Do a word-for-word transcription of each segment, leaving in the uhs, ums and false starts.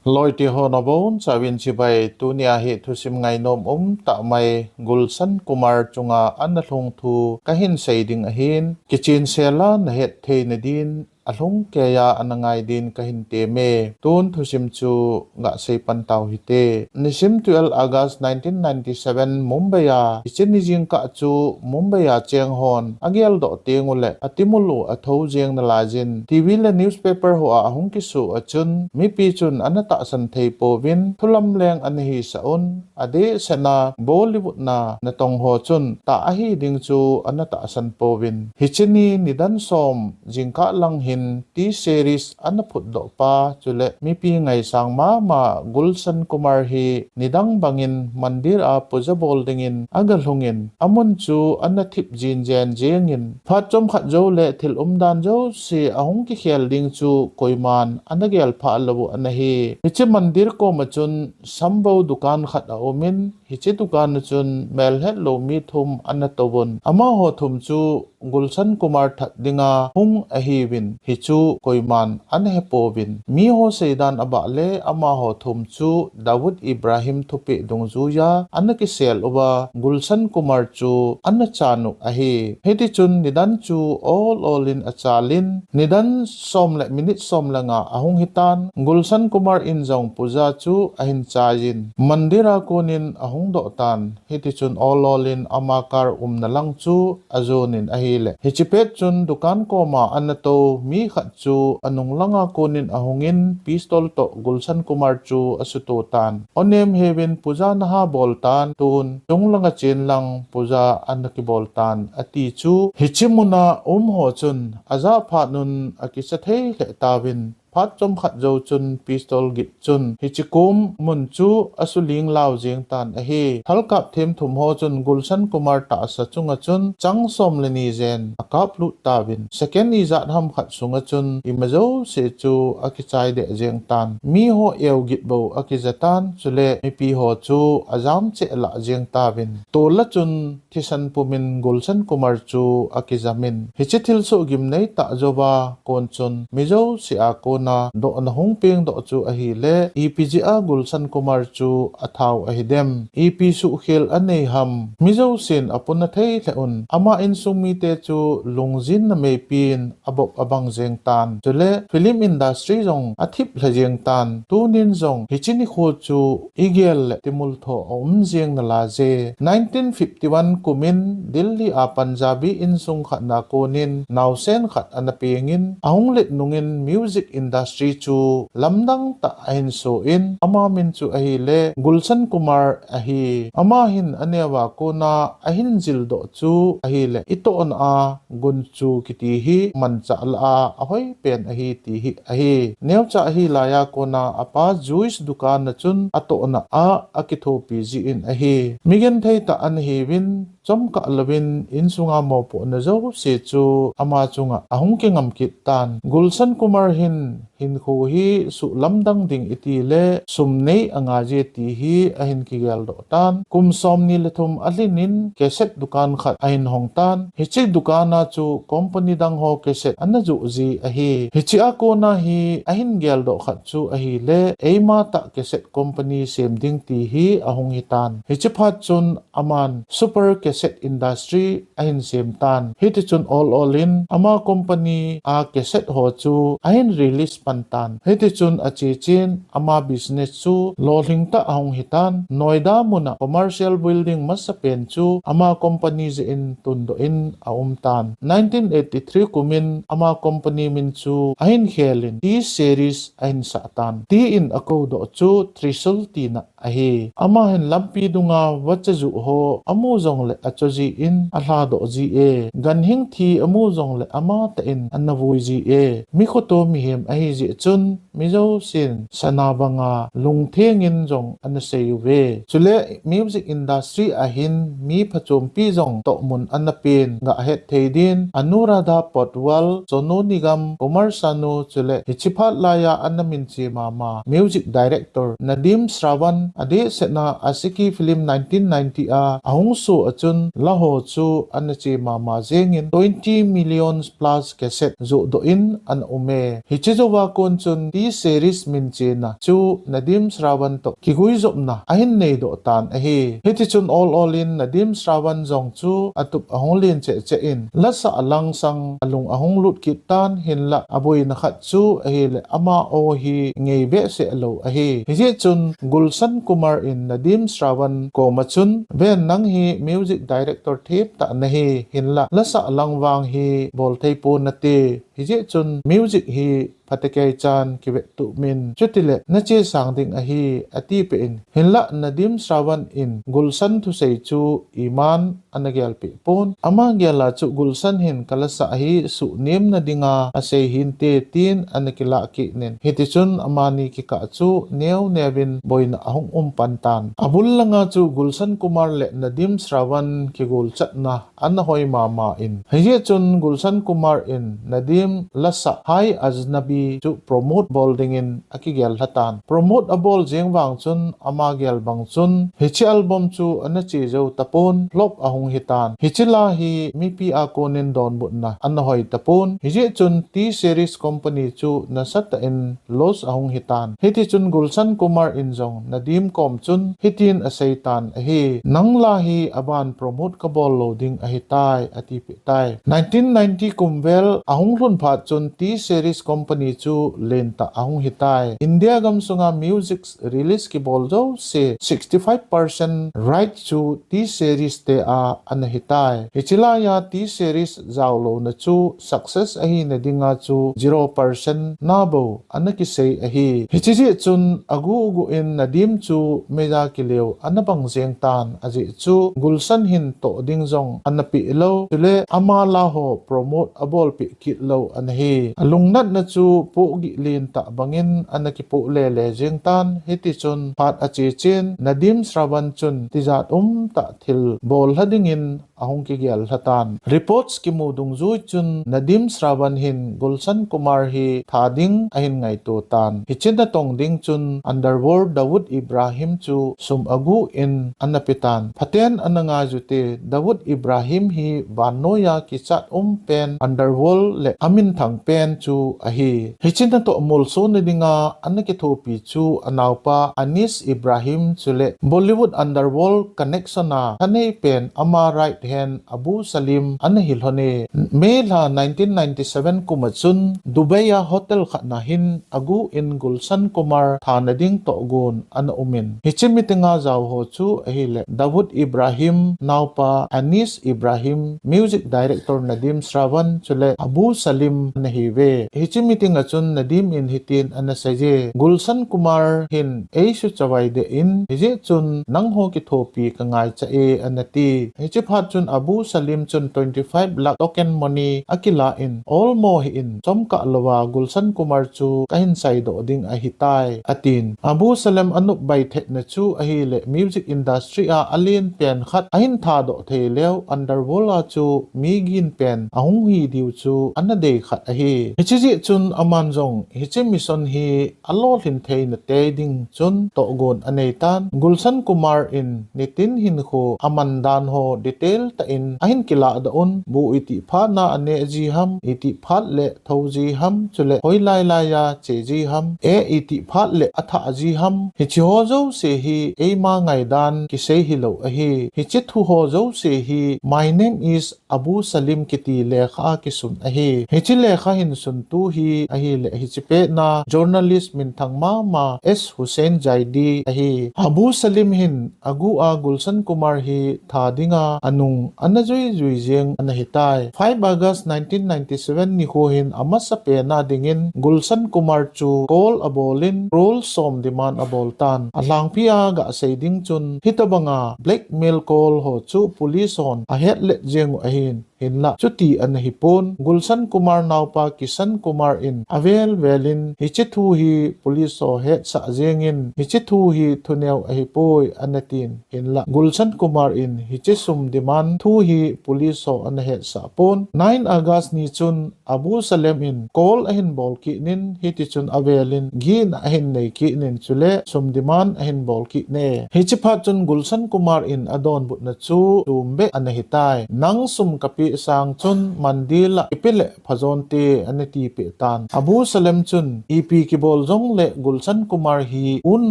Loi ti ho nabonchauvin chibai. Tunia hi thusim ngainom umtah mai Gulshan Kumar chunga ana lhung thu kahin sei ding ahin, kichensela nahet theina din alhung keiya ana ngai din kahin teme. Tun thusim chu gasei pan tau hite. Nisim twelve August nineteen ninety-seven Mumbai a, hiche ni jingkah chu Mumbai a cheng hon ageldoh tenguleh atimul u atho jeng nalaijin, TV le newspaper hoa ahung kisoh a chun mipi chun ana tahsan thei pouvin, thulamleng ana hisah un, adehsetna Bollywood na natong ho chun tah ahi ding chu ana tahsan pouvin. Hiche ni nidan som jingkah lang hin T-Series ana phutdoh pa, chule mipi ngaisang mama Gulshan Kumar hi nidang bangin mandir a puja bol dingin agalhungin, amun chu ana thip jinjen jengin, phat chomkhat jouleh thil umdan jouse ahung kikhel ding chu koiman ana gelphah lou u ana hi. Hiche mandir koma chun Shambhu dukan khat aumin, hiche dukan a chun melhetlou mi thum ana touvun. Amaho thum chu Gulshan Kumar that dinga hung ahiuvin, hichu koiman ana hepouvin. Miho seidan abah le amaho thum chu Dawood Ibrahim thupeh dungjuiya ana kisel uva, Gulshan Kumar chu ana chan u ahi. Hitichun nidan chu ol olin achalin, nidan som le minute som le nga ahung hitan, Gulshan Kumar in jong puja chu ahin chaiyin, mandir a konin ahung doh tan. Hitichun ol olin ama car umna lang chu ajonin ahileh, hiche pet chun dukan koma ana tou mi khat chu anung langa konin ahungin pistol toh Gulshan Kumar chu asuto tan. Onem heuvin puja naha bol tan, tun chung langa chen lang puja ana kibol tan, ati chu hiche muna um ho chun ajah phat un akisa thei lheh tauvin, phat chomkhat jou chun pistol git chun hiche kom mun chu asuling lau jeng tan ahi. Thalkap them thum ho chun Gulshan Kumar tahsa chunga chun chang som le ni jen akap lut tauvin, second ijat ham khat sunga chun ima jouse chu akichai deh jeng tan. Miho eu git bou akija tan, chule mipi ho chu ajam cheh lah jeng tauvin. Tol a chun thisan pumin Gulshan Kumar chu akijamin, hiche thilsoh gimnei tah jouva kon chun mi jouse a kona dohna hung pengdoh chu ahileh, ipi jeh a Gulshan Kumar chu athau ahidem, ipi suhkhel anei ham, mi jousen apuna thei lheh un, ama insung mite chu lungjinna meipin abop abang jeng tan. Chule film industry jong athip lha jeng tan. Tunin jong hiche nikho chu igel le timul tho aum jeng nalaiye. Nineteen fifty-one kumin Delhi a Punjabi insung khat na konin naosen khat ana pengin, ahung let nungin music industry chu lamdang tah ahin soh in, ama min chu ahileh Gulshan Kumar ahi. Ama hin aneo a kona ahin jildoh chu ahileh, itohna a gunchu kiti hi manchah lah a ahoi pen ahi ti hi ahi. Neocha hilai a kona apa juice dukan a chun atohna a akithopi jin ahi. Migenthei tah ana hiuvin, chomkah louvin insunga mopohna jouse chu ama chunga ahung kingam kit tan. Gulshan Kumar hin hinkho hi suhlamdang ding iti le sum nei angaiye ti hi ahin kigeldoh tan. Kum somni le thum alhin in cassette dukan khat ahin hong tan. Hiche dukan a chu company dang ho cassette ana joh ji ahi. Hiche a kona hi ahin geldoh khat chu ahileh, eima tah cassette company sem ding ti hi ahung hitan. Hiche phat chun aman Super Cassette Industry ahin sem tan. Hitichun ol olin ama company a cassette ho chu ahin release pan tan. Hitichun ache chen ama business chu lolhing tah ahung hitan. Noida muna commercial building masapen chu ama company jeh in tundoh in aum tan. Nineteen eighty-three kumin ama company min chu ahin khelin T-Series ahin sah tan. T in akoudoh chu Trishul tina ahi. Ama hin lampi dunga vacha juh ho amu jongleh acho jin alhadoh jie. Ganhing thi amu jongleh amatah in ana vui jie. Mi khoto mihem ahijeh chun mi jousen sana banga lungtheng in jong ana sei uve. Chule music industry a hin mi phachompi jong tohmun ana pen, gahet thei din Anuradha Pauadwal, Sonu Nigam, Kumar Sanu, chule hiche phat laiya ana minche mama music director Nadeem Shravan, adehsetna Aashiqui film nineteen ninety a ahung soh a chun la ho chu ana che mama jengin twenty million plus cassette johdoh in ana ume. Hiche jouva kon chun T T-Series minchena chu Nadeem Shravan toh kiguijopna ahin neidoh tan ahi. Hitichun ol ol in Nadeem Shravan jong chu atup ahung len cheh cheh in, lasah langsang alung ahung lut kit tan, hinlah aboina khat chu ahileh ama aw hi ngei behseh lou ahi. Hijeh chun Gulshan Kumar in Nadeem Shravan koma chun, "Ven, nang hi music director thip tah nahi, hinlah lasah lang vang hi bol thei pon nate. Hijeh chun music hi phatecha chan kivettup in, chutileh nache sang ding ahi," ati peh in. Hinlah Nadeem Shravan in Gulshan thusei chu iman ana gelpeh pon. Ama gel a chu Gulshan hin, "Ka lasah hi suhnem nadinga asei hinte," tin ana kilah kit in. Hitichun amani kikah chu neo neo in boina ahung um pan tan. Abul langa chu Gulshan Kumar le Nadeem Shravan kigolchatna ana hoi mama in. Hijeh chun Gulshan Kumar in Nadeem lasah Hi Ajnabi chu promote bol dingin akigel lha tan. Promote abol jeng vang chun ama gel bang chun hiche album chu ana che jou tapon, flop ahung hitan. Hiche la hi mipi a konin donbutna ana hoi tapon. Hijeh chun T-Series company chu nasatah in loss ahung hitan. Hitichun Gulshan Kumar in jong Nadeem kom chun hitin asei tan ahi, "Nang la hi aban promote kabol lou ding ahitai," ati peh tai. Nineteen ninety kum vel ahung lhun phat chun T-Series company chu lentah ahung hitai. India gamsunga music release kibol jouse sixty five percent right chu T-Series te a ana hitai. Hiche laiya T-Series jaolouna chu success ahina dinga chu zero percent na bou ana kisei ahi. Hiche jeh chun agu gu in Nadeem chu meja kileo ana bang jeng tan, ajeh chu Gulshan hin toh ding jong ana peh lou, chule ama la ho promote abolpeh kit lou ana hi. Alungnatna chu pohgih lentah bangin ana kipoh lele jeng tan. Hitichun phat ache chen Nadeem Shravan chun tijat umtah thil bol lha dingin ahung kigel lha tan. Reports kimu dungjui chun Nadeem Shravan hin Gulshan Kumar hi tha ding ahin ngaito tan. Hiche natong ding chun Underworld Dawood Ibrahim chu sum agu in ana pe tan. Phaten ana ngai jute, Dawood Ibrahim hi vannoiya kichat um pen Underworld le aminthang pen chu ahi. Hiche natoh molsona dinga ana kithopi chu anaopa Anees Ibrahim chule Bollywood Underworld connection a thanei pen ama right hand Abu Salim ana hi lhon e. May lha nineteen ninety seven kum a chun Dubai a hotel khat na hin agu in Gulshan Kumar thana ding tohgon ana um in, hiche meeting a jao ho chu ahile Dawood Ibrahim naopa Anees Ibrahim, music director Nadeem Shravan chule Abu Salim ana hi uve. Hiche meeting a chun Nadeem in hitin ana sei e, Gulshan Kumar hin ei suchavai deh in, hijeh chun nangho kithopi ka ngaicha e, ana ti. Hiche phat chun Abu Salim chun twenty five lakh token money akila in, olmo hih in, chomkah louva Gulshan Kumar chu kahin saidoh ding ahitai, atin. Abu Salim anop bai thetna chu ahile music industry a alen pen khat ahin thadoh thei leu, Underworld a chu mi gin pen ahung hi diu chu ana dei khat ahi. Hiche jeh chun aman jong hiche mission hi alolhin theina tei ding chun tohgon anei tan. Gulshan Kumar in nitin hinkho aman dan ho detail tah in ahin kilah doh un, bu itih phat na aneh ji ham, itih phat le tho ji ham, chule hoilai laiya che ji ham, eh itih phat le athah ji ham, hiche ho jouse hi eima ngaidan kisei hilou ahi. Hiche thu ho jouse hi My Name is Abu Salim kiti lekha a kisun ahi. Hiche lekha hin suntu hi ahile hiche pet na journalist minthang mama S Hussain Zaidi ahi. Abu Salim hin agu a Gulshan Kumar hi tha dinga anung ana jui jui jeng ana hitai. Five August nineteen ninety seven nikho hin amasa pen a dingin Gulshan Kumar chu call abol in crore som demand abol tan. Alhangpi a gasei ding chun hitobanga blackmail call ho chu police hon ahet let jeng u ahin, hinlah chuti ana hi pon. Gulshan Kumar naopa Kishan Kumar in avel vel in hiche thu hi police ho hetsah jeng in, hiche thu hi thuneo ahi poi ana tin, hinlah Gulshan Kumar in hiche sum demand thu hi police ho ana hetsah pon. Nine August ni chun Abu Salim in call ahin bol kit in, hitichun avel in gihna ahin nei kit in, chule sum demand ahin bol kit e. Hiche phat chun Gulshan Kumar in adonbutna chu tum beh ana hitai. Nang sum kape sang chun mandir la ipi le phajon te ana ti pe tan. Abu Salem chun ipi kibol jong le Gulshan Kumar hi un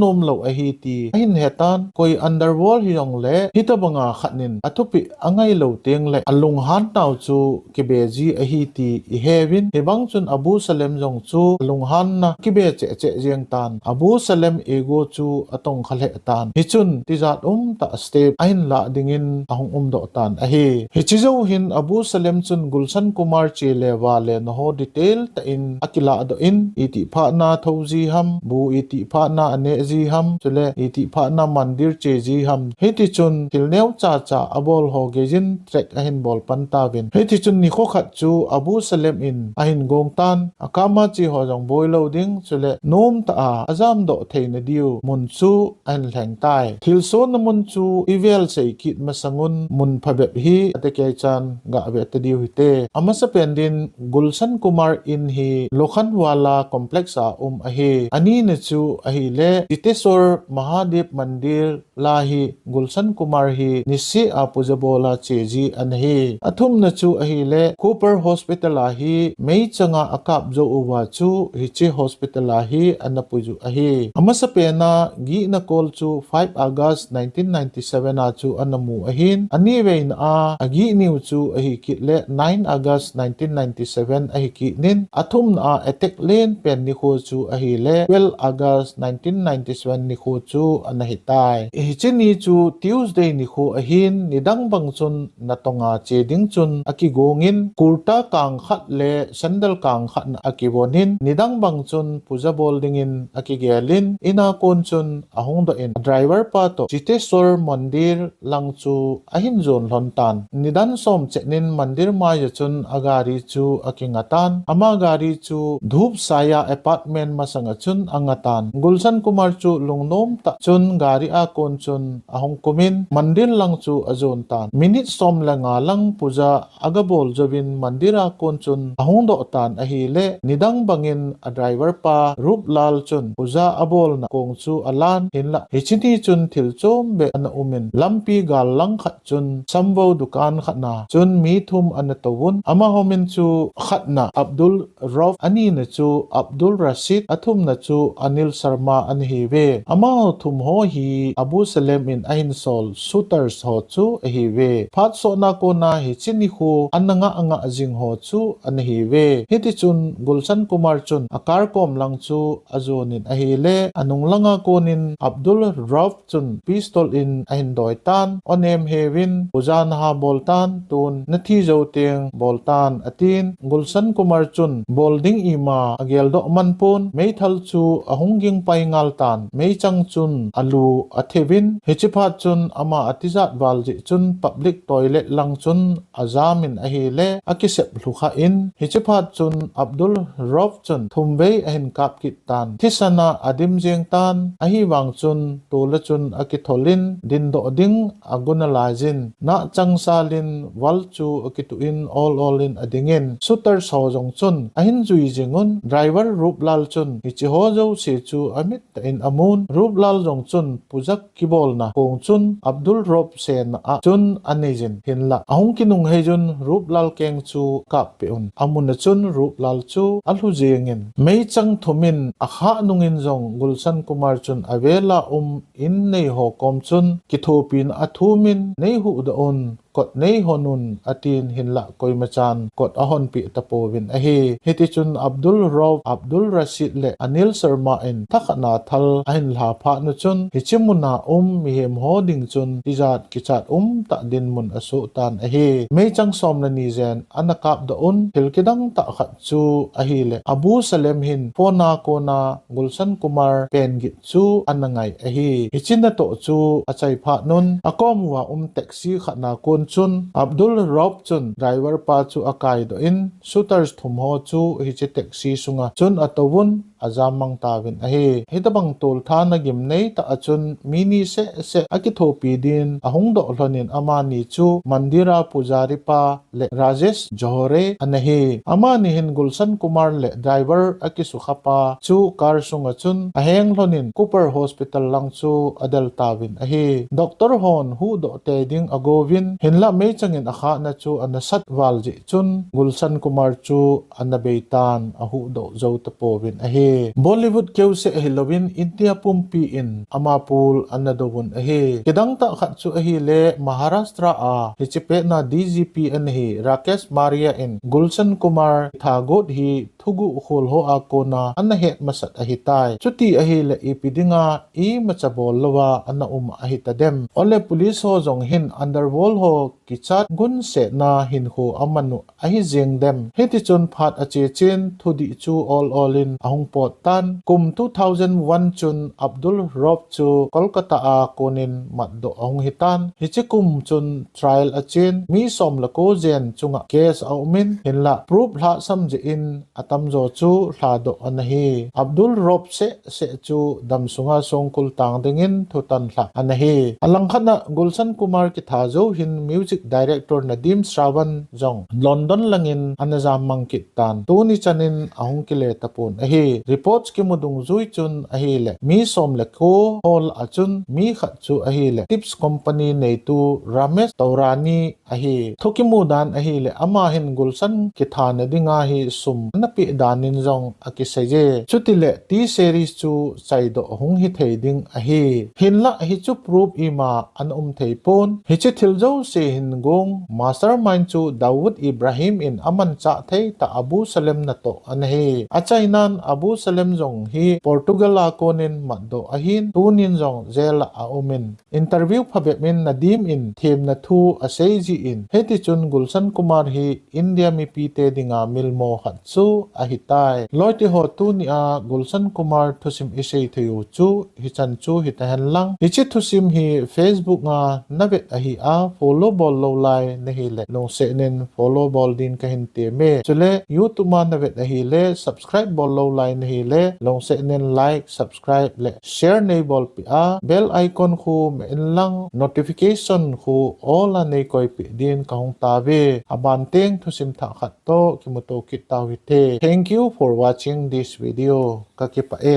nom lo ahi ti ahin he tan. Koi underworld hi jong le hitabanga khat nin athupi angai lo teng le alunghan nau chu kibe ji ahi ti i he uvin. Hibang chun Abu Salem jong chu alunghan na kibe cheh cheh jeng tan. Abu Salem ego chu atong kha lheh tan. Hichun tijat um tah step ahin lah dingin ahung um doh tan ahi. Hichi jou hin Abu Salem chun Gulshan Kumar che le va le na ho detail tah in akilah doh in, itih phat na tho ji ham, bu itih phat na aneh ji ham, chule itih phat na mandir che ji ham. Hiti chun thil neo cha cha abol ho gei jin track ahin bol pan tauvin. Hiti chun nikho khat chu Abu Salem in ahin gong tan, akama che ho jong boi lo ding, chule nom tah a ajam doh thei na diu mun chu ahin lheng tai. Thilsoh na mun chu i vel sei kit masang un mun phabep hi ate kei chan ga ve ta diu hite. Amasa pen din Gulshan Kumar in hi Lokhandwala complex a um ahi. Ani na chu ahile Chiteswar Mahadev Mandir la hi Gulshan Kumar hi nisih a puja bol a che ji ana hi. Athum na chu ahile Cooper Hospital a hi meichang a akap jou uva chu hiche hospital a hi ana puju ahi. Amasa pen a gihna kol chu five August nineteen ninety-seven a chu ana mu ahin. Ani veina a agihniu chu ahi kit le nine August nineteen ninety-seven ahi kit nin. Athum na a attack len pen nikho chu ahile twelve August nineteen ninety-seven nikho chu ana hi tai. Hiche ni chu Tuesday nikho ahin, nidang bang chun natong a che ding chun akigong in, kurta kang khat le sandal kang khat na akivon in, nidang bang chun puja bol dingin akigel in, in a kon chun ahung doh in, driver pa toh Chiteswar Mandir lang chu ahin jon lhon tan. Nidan som chen in mandir mai a chun agari chu akinga tan. Ama gari chu Dhupsaya apartment masang a chun anga tan. Gulshan Kumar chu lungnom tah chun gari a kon chun ahung kum in mandir lang chu ajon tan. Minute som le nga lang puja aga bol jouvin mandir a kon chun ahung doh tan ahile, nidang bangin a driver pa Ruplal chun puja abolna kong chu alan hinlah. Hiche ni chun thil chom beh ana um in, lampi gal lang khat chun samvo dukan khat na chun mi thum ana tou un. Amaho min chu khat na Abdul Rauf, ani na chu Abdul Rashid, athum na chu Anil Sharma ana hi uve. Amaho thum ho hi Abu Salem in ahin sol shooters ho chu ahi uve. Phat sohna kona hiche nikho ana nga nga jing ho chu ana hi uve. Hiti chun Gulshan Kumar chun a car kom lang chu ajon in ahile, anung langa konin Abdul Rauf chun pistol in ahin doi tan, onem heuvin, puja naha bol tan, tun nathi jou teng bol tan, atin. Gulshan Kumar chun bol ding ima agel doh man pon, meithal chu ahung ging pai ngal tan, meichang chun alu atheuvin, hiche phat chun ama atijat val jeh chun public toilet lang chun ajam in ahile, akisep lhu kha in, hiche phat chun Abdul Rauf chun thum vei ahin kap kit tan. Thisan a adim jeng tan, ahivang chun tol a chun akithol in, din doh ding agun alai jin, nahchang sal in val chu akituh in ol ol in ading in, shooters ho jong chun ahin jui jing un, driver Ruplal chun hiche ho jouse chu amit tah in amun, Ruplal jong chun puja kibolna kong chun Abdul Rauf sen a chun anei jin hinlah. Ahung kinung hei jun Ruplal keng chu kap pe un. Amun a chun Ruplal chu alhu jeng in. Meichang thum in akhah nung in jong Gulshan Kumar chun avel a um in nei ho kom chun kithopina athum in, nei huhdoh un, kot nei hon un, atin hinlah koima chan kot ahon peh tapouvin ahi. Hiti chun Abdul Rauf, Abdul Rashid le Anil Sharma in thakhat na thal ahin lha phat nu chun hiche mun a um mihem ho ding chun tijat kichat um tah dinmun asoh tan ahi. Meichang som le ni jen ana kap doh un, thil kidang tah khat chu ahile, Abu Salem hin phone a kona Gulshan Kumar pen git chu ana ngai ahi. Hiche natoh chu achai phat nun, akom uva um taxi khat na kon chun Abdul Rauf chun driver pa chu akai doh in, shooters thum ho chu hiche taxi sunga chun atou un, ajam mang tauvin ahi. Hitabang toltha na gimnei tah a chun mi ni seh seh akithopi din ahung doh lhon in, amani chu mandir a pujari pa le Rajesh Johore ana hi. Amani hin Gulshan Kumar le driver akisukha pa chu car sunga chun aheng lhon in Cooper Hospital lang chu adel tauvin ahi. Doctor hon huhdoh tei ding agouvin, Hinlah meichang in akhahna chu ana sat val jeh chun Gulshan Kumar chu ana beitan, ahuhdoh jou tapouvin ahi. Bollywood keuseh ahilouvin India pumpi in ama pul ana douvun ahi. Kidang tah khat chu ahile Maharashtra a hiche petna D G P ana hi Rakesh Marya in Gulshan Kumar kitha got hi thuguh khol ho a kona ana het masat ahitai. Chuti ahile ipi dinga imacha bol louva ana um ahitadem. Ole police ho jong hin underworld ho kichat gunsetna hinkho aman u ahi jeng dem. Hitichun phat ache chen thudih chu ol ol in ahung pot tan. Kum two thousand one chun Abdul Rauf chu Kolkata a konin matdoh ahung hitan. Hiche kum chun trial achen mi som le ko jen chunga case aumin, hinlah proof lhahsam jeh in atamjo chu lhadoh ana hi. Abdul Rauf seh seh chu damsunga songkul tang dingin thutan lhah ana hi. Alangkhat a Gulshan Kumar kitha jou hin music director Nadeem Shravan jong London langin ana jammang kit tan. Tuni chanin ahung kile tapon ahi. Reports kimu dungjui chun ahile mi som le ko ho lah a chun mi khat chu ahile Tips Company neitu Ramesh Taurani ahi. Thukimu dan ahile ama hin Gulshan kithana dinga hi sum ana peh danin jong akiseiye. Chutile T-Series chu chaidoh ahung hithei ding ahi. Hinlah hichu proof ima ana um thei pon. Hiche thil jouse hin gong mastermind chu Dawood Ibrahim in amanchah thei tah Abu Salem natoh ana hi. Achainan Abu Salem jong hi Portugal a konin matdoh ahin, tunin jong jail a aumin. Interview phabep in Nadeem in themna thu asei jin, hitichun Gulshan Kumar hi India mipite dinga milmo khat chu ahitai. Loite ho, tunia Gulshan Kumar thusim isei theiyu chu hichan chu hitahen lang. Hiche thusim hi Facebook a navet ahi a follow bol lou lai nahile lungset in follow bol din kahin teme. Chule YouTube a navet ahile subscribe bol lou lai nahile lungset in like, subscribe le share neibolpeh a, bell icon khu me inlang notification khu all a neikoipeh din kahung tauve. Abanteng thusim thah khat toh kimuto kit tau hite. Thank you for watching this video. Kakipah e.